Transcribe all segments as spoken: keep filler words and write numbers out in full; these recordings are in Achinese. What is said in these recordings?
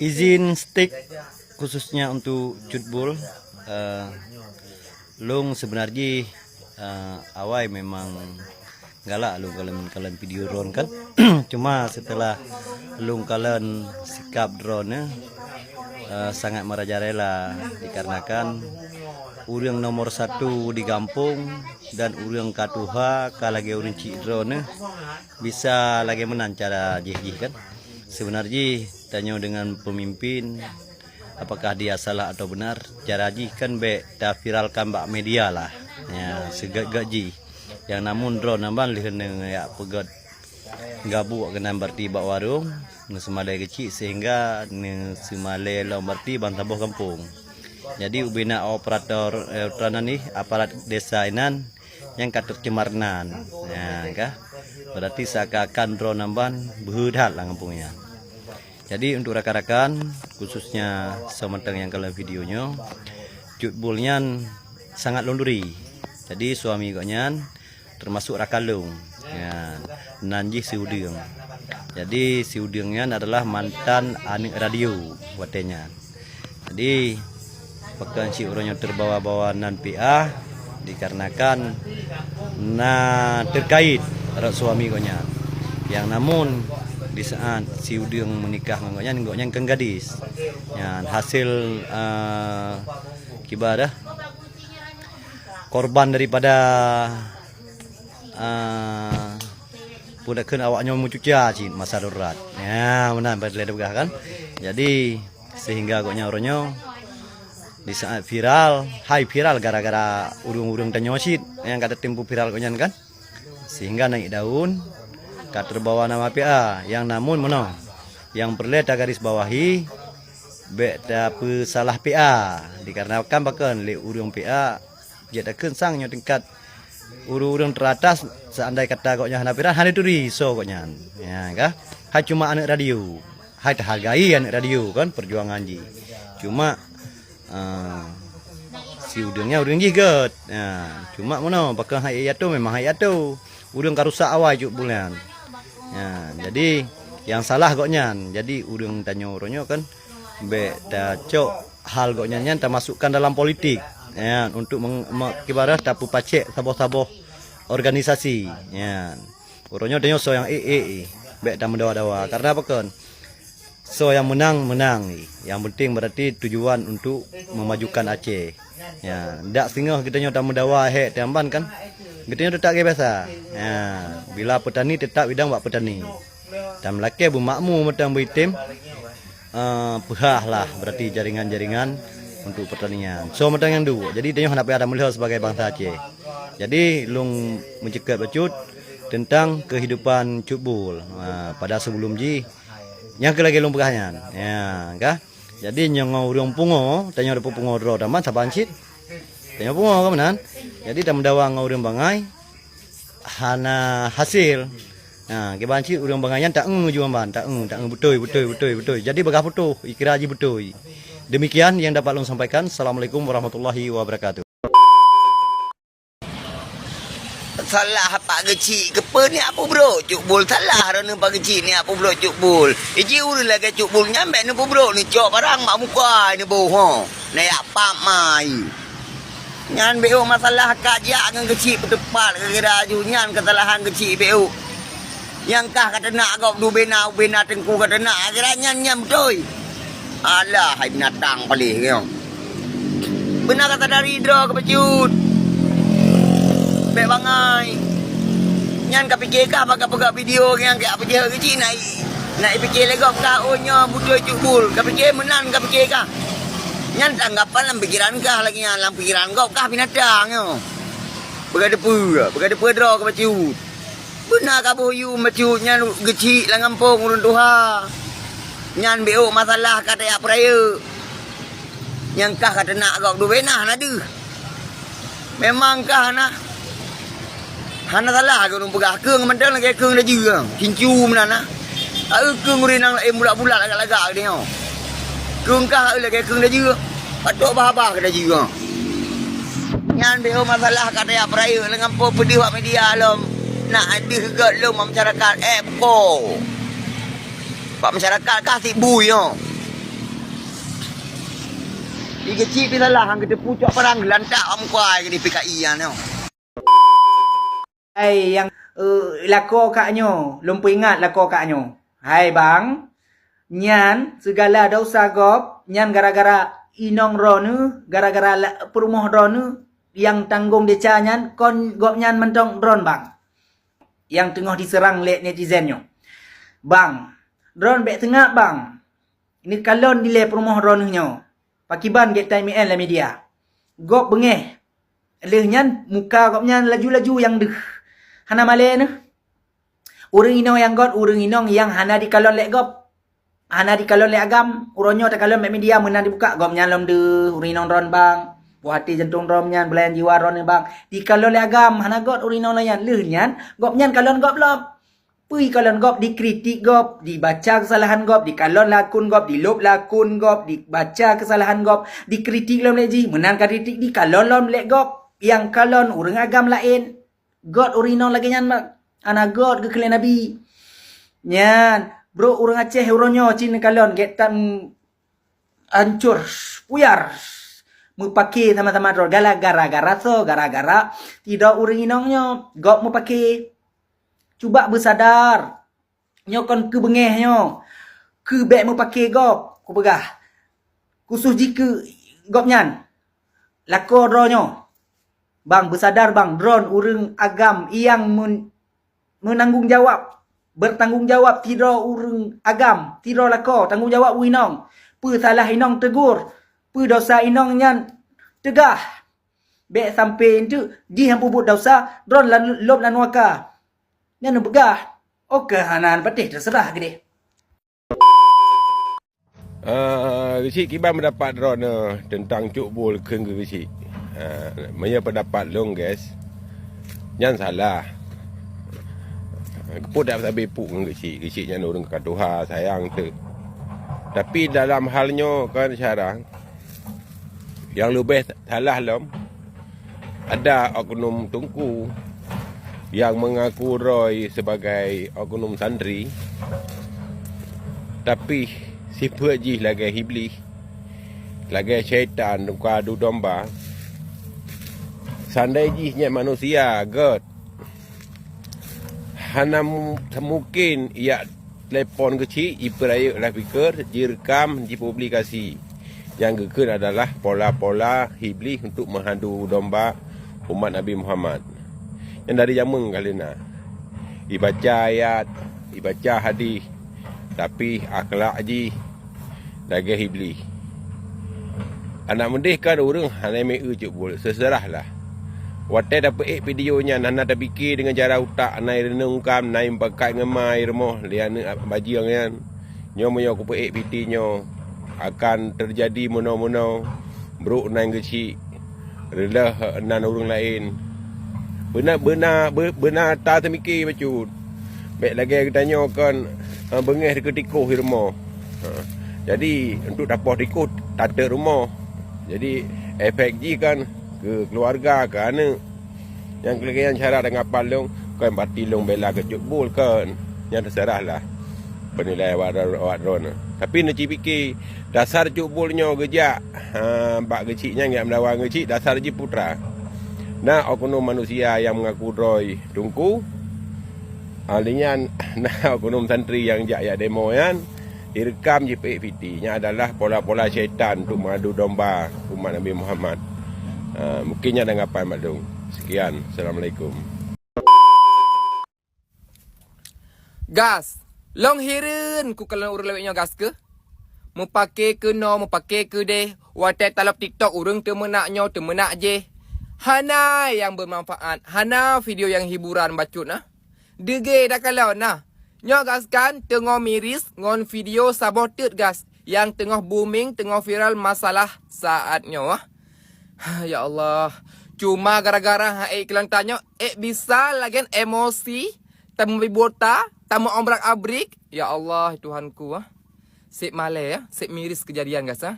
Izin stik khususnya untuk Cut Bul. Eh, lôn sebenar jih, eh, awai memang galak lôn kalon, kalon video droeneuh kan. Cuma setelah lôn kalon sikap droeneuh, eh, sangat merajalela dikarenakan ureuëng nomor satu di gampông dan ureuëng ka tuha ka lagée ureuëng chik droeneuh bisa lagée meunan cara jih-jih kan. Sebenar jih tanyoe dengan pemimpin, apakah dia salah atau benar, cara jih kan bék taviralkan bak media lah. Ya, seugét-gét jih. Nyang namun droe namban lheueh neujak peugét gabuk keunan berarti bak warong, neuseumalée keuchik sehingga neuseumalée lom berarti ban saboh gampông. Jadi ubena operator, eh, apa nan nih, aparat desa inan nyang ka tercemar nan. Ya, kah? Berarti seakan-akan droe namban beuhe that lam gampông nyan. Jadi untuk rakan-rakan, khususnya soe mantong nyang kalon video nyoe, Cut Bul nyan sangat lôn duri. Jadi suami gobnyan termasuk rakan lôn. Ya, nan jih si Udeueng. Jadi si Udeueng nyan adalah mantan aneuk radio watée nyan. Jadi pakon cit uroe nyoe terbawa-bawa nan P A dikarenakan na terkait rot suami gobnyan. Yang namun di saat si Udeueng menikah ngon gobnyan, gobnyan kan gadis. Nyan hasil, eh, kiban dah korban daripada, eh, peue takheun awak nyoe meucuca cit masa darurat. Ya, meunan pada lé peugah kan. Jadi sehingga gobnyan uroe nyoe di saat viral, hai viral gara-gara ureuëng-ureuëng tanyoe cit nyang ka tatimpu viral gobnyan kan. Sehingga naik daun ka terbawa nama P A yang namun meunoe. Yang peureulée tagarisbawahi bék tapeusalah P A dikarenakan pakon lé ureuëng P A jeuet takheun sang nyoe tingkat ureuëng-ureuëng teratas, seandai kata gobnyan hana viral hana turi soe gobnyan. Ya kah? Hai cuma aneuk radio. Hai tahargai aneuk radio kan perjuangan jih. Cuma, ah, si Udeueng nyan ureuëng jih gét. Ya, cuma meunoe pakon hai Yato memang hai Yato. Ureuëng ka rusak awai Cut Bul nyan. Ya, jadi yang salah gobnyan. Jadi ureuëng tanyoe uroe nyoe kan bék tacok hal gobnyan nyan tamasukkan dalam politik. Ya, untuk meng-, me-, kiban dah tapeupacék saboh-saboh organisasi. Ya. Uroe nyoe tanyoe soe nyang ék, ék, ék. Bék tameudawa-dawa. Karena pakon? Soe nyang meunang, meunang. Yang penting berarti tujuan untuk memajukan Aceh. Ya, dak singoh geutanyoe tameudawa hék tamban kan. Geutanyoe teutap lagée biasa. Ya, bila petani teutap idang bak petani. Tameulakée beumakmu meuteun beuitem, eh, peuhah lah berarti jaringan-jaringan untuk pertanian. Soe mantong nyang duek. Jadi tanyoe hana payah tameulheueh sebagai bansa Aceh. Jadi lôn meuceukat bacut tentang kehidupan Cut Bul. Ha, pada sebelum jih nyang keu lagée lôn peugah nyan. Ya, kah? Jadi nyoe ngon ureuëng pungo, tanyoe dapeupungo droe tamban saban cit. Tanyoe pungo ka meunan. Jadi tameudawa ngon ureuëng bangai hana hasil. Ha, kiban cit ureuëng bangai nyan taeu juang ban, taeu, taeu beutôi, beutôi, beutôi, beutôi. Jadi bagah putôh, ikira jih beutôi. Demikian yang dapat lôn sampaikan. Assalamualaikum warahmatullahi wabarakatuh. Salah Pak Geuchik, keupeue niat peubrok Cut Bul? Salah droeneuh Pak Geuchik niat peubrok Cut Bul. Iji ureuëng lagée Cut Bul nyan bék neupeubrok, neucok barang bak muka neuboh, ho. Neuyak pap mai. Nyan bék masalah ka jak ngon Geuchik peuteupat kira-kira ju nyan keusalahan Geuchik bék. Nyang kah ka teunak gob dubena ubena teungku ka teunak, kira nyan, nyan beutôi. Alah, hai binatang paléh nyoe. Beuna ka sadari droe keu bacut. Bék bangai. Nyan ka pike kah bak ka peugah video nyang ka peujeuet keu cit na i, na i pike lé gob kah, oh nyoe beutôi Cut Bul. Ka pike meunan ka pike kah. Nyan tanggapan lam pikiran kah lagée nyan, lam pikiran gob kah binatang nyoe. Peugah depeue, peugah depeue droe keu bacut. Beuna ka boh yum bacut nyan Geuchik lam gampông ureuëng tuha. Nyan bék masalah ka tajak peurayeuk. Nyang kah ka teunak gob dubena na deuh. Memang kah na. Hana salah keu ureuëng peugah keueng mantong lagée keueng dajeue. Cincu meunan na. Taeu keueng ureuëng inong laén bulat-bulat lagak-lagak geutanyoe. Keueng kah lagée keueng dajeue. Patok bah-bah keu dajeue. Nyan bék masalah ka tajak peurayeuk lam gampông peudeuh bak media lom. Nak deuh gét lom bak masyarakat, eh, buko. Bak masyarakat kah sit bui nyoe. Di keuchik pih salah, han geuteupeue cok parang geulantak bak muka ai di P K I nyan nyoe. Hai nyang, eh, lakoe kak nyoe, lôn peuingat lakoe kak nyoe. Hai bang, nyan sigala desya gob nyan gara-gara inong droeneuh, gara-gara la-, peurumoh droeneuh nyang tanggong desya nyan kon gobnyan mantong droen bang. Nyang teungoh diseurang lé netizen nyoe. Bang, droen bék seungab bang. Neukalon dilèe peurumoh droeneuh nyoe. Pakiban gét tai mi-en lam media. Gob beungéh. Lheueh nyan muka gobnyan laju-laju nyang deuh. Hana malèe neuh. Ureuëng inong nyang göt, ureuëng inong nyang hana dikalon lé gob. Hana dikalon lé agam. Uroe nyoe takalon bak media meunan dibuka gobnyan lom deuh, ureuëng inong droen bang. Puih até jantong droen nyan, beulayan jiwa droen bang. Dikalon lé agam, hana göt ureuëng inong laén. Lheueh nyan gobnyan kalon gob lom. Peue kalon gob, dikritik gob, dibaca keusalahan gob, dikalon lé akun gob, dilôb lé akun gob, dibaca keusalahan gob, dikritik lom lé jih, meunan ka kritik dikalon lom lé gob, nyang kalon ureuëng agam laén. Göt ureuëng inong lagèe nyan mak, hana göt geukheun lé Nabi. Nyan, brôk ureuëng Aceh uroe nyoe cit neukalon gét tan hancor, puyar. Meupaké sama-sama droe gala gara-gara soe, gara-gara sidroe ureuëng inong nyoe gob meupaké. Cuba beusadar. Nyoe kon keu beungéh nyoe. Keu bék meupaké gob, kupeugah. Khusos jih keu gobnyan. Lakoe droe nyoe. Bang, beusadar bang, droen ureuëng agam nyang men-, meunanggong jawab. Bertanggung jawab sidroe ureuëng agam, sidroe lakoe, tanggong jawab u inong. Peue salah inong teugur, peue desya inong nyan teugah. Bék sampai enteuk jih nyang peubuet desya, droen lan-, lom lam neuraka. Nyan neupeugah, oke hana patéh teuseurah keudéh. Ah, Geuchik kiban pendapat droeneuh teuntang Cut Bul kheun keu Geuchik. Ah, meunyoe pendapat lôn, guys, nyan salah. Keupeue dak sabe puk ngon Geuchik? Geuchik nyan ureuëng ka tuha, sayang teuk. Tapi dalam hal nyoe kan syarang, nyang leubeh salah lom, ada oknum teungku nyang mengaku droe sebagai oknum santri, tapi sifeuet jih lagèe Iblih, lagèe syaitan, ka adu domba. Seandai jih nyan manusia, göt, hana mu-, mungkin jak telepon Geuchik, jipeurayeuk loudspeaker, jireukam, jipublikasi. Nyang geukheun adalah pola-pola Iblih untuk mengadu domba umat Nabi Muhammad. Nyang dari jameun ka lheueh na. Jibaca ayat, jibaca hadih, tapi akhlak jih lagèe Iblih. Aneuk meudeh kan ureuëng hana meu-eu Cut Bul, seuseurah lah. Watèe tapeuék video nyan hana tapike deungon cara utak, na ireunong kam, na ipakat ngon ma i rumoh lé aneuk bajeueng nyan. Nyoe meunyoe kupeuék piti nyoe akan teujadi meunoe-meunoe, brôk nan Geuchik, reuloh nan ureuëng laén. Beuna, beuna, be-, beuna tateumike bacut. Bék lagèe geutanyoe kon, eh, beungéh dikeue tikoh di rumoh. Ha. Jadi, untuk tapoh tikoh, tateuk rumoh. Jadi, efek jih kan keu keuluwarga, keu aneuk. Nyang keu lagèe nyan cara tanggapan lôn, kon berarti lôn bela keu Cut Bul kon. Nyan teuseurah lah peunilai awak, awak droeneuh. Tapi neuci pike, dasar Cut Bul nyoe geujak, ha, bak Geuchik nyan, geujak meulawan Geuchik, dasar jih putra. Na oknum manusia nyang mengaku droe teungku, ha, lé nyan na oknum santri nyang jak, jak demo nyan, jireukam, jipeuék piti. Nyan adalah pola-pola syaitan untuk mengadu domba umat Nabi Muhammad. Ha, mungkin nyan tanggapan bak lôn. Sekian. Assalamualaikum. Gas, lôn hireuen kukalon ureuëng lawét nyoe gas keuh. Meupaké keunoe, meupaké keudéh, watèe talop TikTok ureuëng teumeunak nyoe, teumeunak jéh. Hana nyang beumanfaat, hana video nyang hiburan bacut na. Deugé takalon na. Nyoe gas kan teungoh miris ngon video saboh teuk gas nyang teungoh booming, teungoh viral masalah saat nyoe. Ya Allah, cuma gara-gara han ék iklan tanyoe, ék bisa lagèe nyan emosi, tameubi buta, tameuobrak-abrik. Ya Allah, Tuhanku, ah. Seb malèe, ya, seb miris keujadian, gas, ah.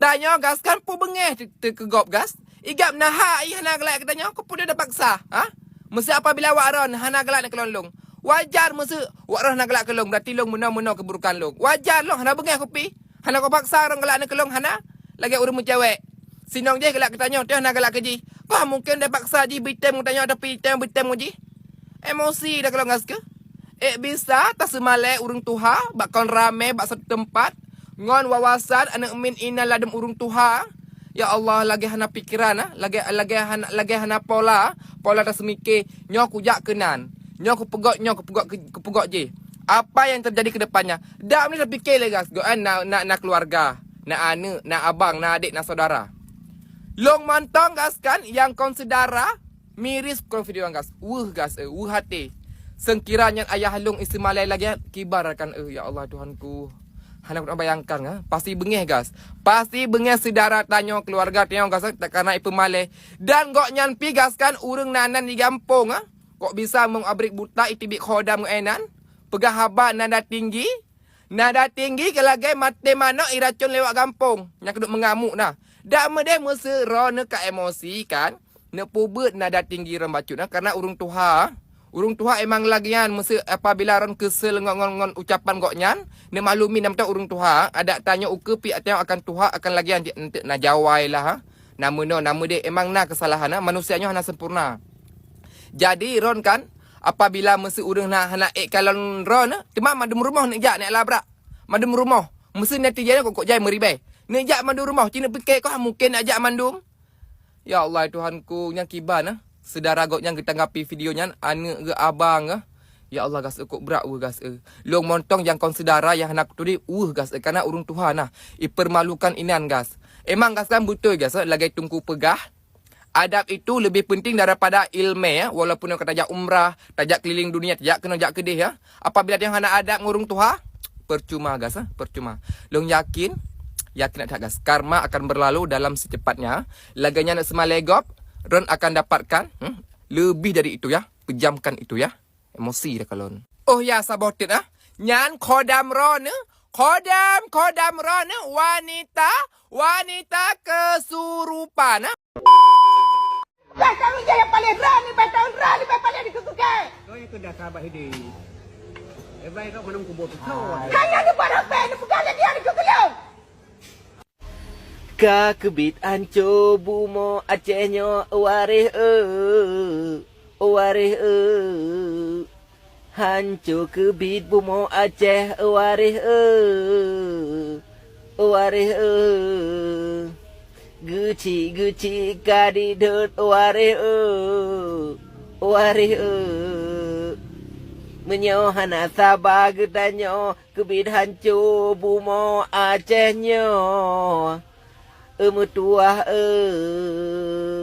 Tanyoe, gas, kan peubeungéh teu-, teu keu gob, gas. Igab na hak, ih, hana galak keu tanyoe, keupeue tapaksa, ha? Meuseu apabila wak droen hana galak neukalon lôn. Wajar meuseu wak droen hana galak keu lôn, berarti lôn meunoe-meunoe keuburukan lôn. Wajar lôn, hana beungéh kupi. Hana kupaksa droen galak neukalon, hana. Lagèe ureuëng meucewek. Sinong jih galak keu tanyoe, teuh na galak keu jih. Kah mungken dapaksa jih beutem ngon tanyoe, tapi item beutem ngon jih. Emosi dah kalau ngas ke? Ék bisa taseumalée ureuëng tuha bak kon ramé bak satu teumpat ngon wawasan aneuk min inan ladum ureuëng tuha. Ya Allah, lagée hana pikeran, ah, lagée lagée hana lagée hana pola, pola taseumike nyoe kujak keunan, nyoe kupeugot, nyoe kupeugot, kupeugot jih. Apa yang terjadi ke depannya? Dak meuni tapike lé gas, goan na na, na keluarga, na aneuk, na abang, na adek, na saudara. Long mantong gas kan yang kon seudara, miris kon video gas. Weuh gas, eh, weuh hati. Sengkira nyan ayah long isi malai lagi kibar kan, eh, ya Allah Tuhanku. Hana kubayangkan, ha? Pasti beungeh gas. Pasti beungeh saudara tanyoe, keluarga tanyoe gas, tak karena ipeumalai. Dan gok nyan pi gas kan ureuëng nan nan di gampong, ha? Kok bisa mong abrik buta itibik khodam ngon enan? Peugah haba nada tinggi, nada tinggi ke lagée maté manok iracon lewat gampong nyang keudok mengamuk na. Dak meudeh meuseu ro neuka emosi kan? Neupeubuet nada tinggi ron bacut na karena ureuëng tuha. Ureuëng tuha emang lagian meuseu apabila ron keusel ngon, ngon, ngon ucapan gok nyan, neumaklumi nam ureuëng tuha, adak tanyoe ukeue pi ateueh akan tuha akan lagian di enteuk na jawai lah, ha. Namun no, namun deh emang na kesalahan, ha. Manusia nyoe hana sempurna. Jadi ron kan, apabila meuseu ureuëng na hana ék kalon ron, teuma mandum rumoh neujak neuk labrak. Mandum rumoh. Meuseu netizen kok kok jai meuribée. Neujak mandum rumoh, cina pike kok mungkin ajak mandum. Ya Allah Tuhanku, nyang kiban, ah. Saudara gok nyang geutanggapi video nyan, aneuk geu abang, ah. Ya Allah gas kok brat weuh gas. Long montong nyang kon saudara nyang hana kuturi weuh gas, karena ureuëng tuha nah. Ipermalukan inan gas. Emang gas kan beutôi gas, lagée tungku peugah. Adab itu lebih penting daripada ilmu, ya. Walaupun ka tajak umrah, tajak keliling dunia, tajak keunoe jak keudeh, ya. Apabila dia hana adab ngon ureuëng tuha, percuma gas, ha? Percuma. Long yakin, yakin that gas. Karma akan berlalu dalam secepatnya. Laganya nak semalegop, ron akan dapatkan, hmm, lebih dari itu, ya. Pejamkan itu, ya. Emosi dah kalon. Oh ya, saboh tet, ah. Nyan khodam ron, eh. Khodam, khodam ron, eh. Wanita, wanita kesurupan, ah. Bah tahu je yang paling rani, bah tahu rani, bah paling dikukukai. Kau yang kena sabar hidup. Eh, baik kau menang kubur tu. Hanya di barang pen, bukan lagi ada kekeliau. Ka keubiet hanco bumoe Aceh nyoe, waréh eu, waréh eu. Hanco keubiet bumoe Aceh, waréh eu, waréh eu. Geuchik-geuchik ka didot, waréh eu, waréh eu. Meunyoe hana saba geutanyoe, keubiet hanco bumoe Aceh nyoe. Eu meutuwah eu.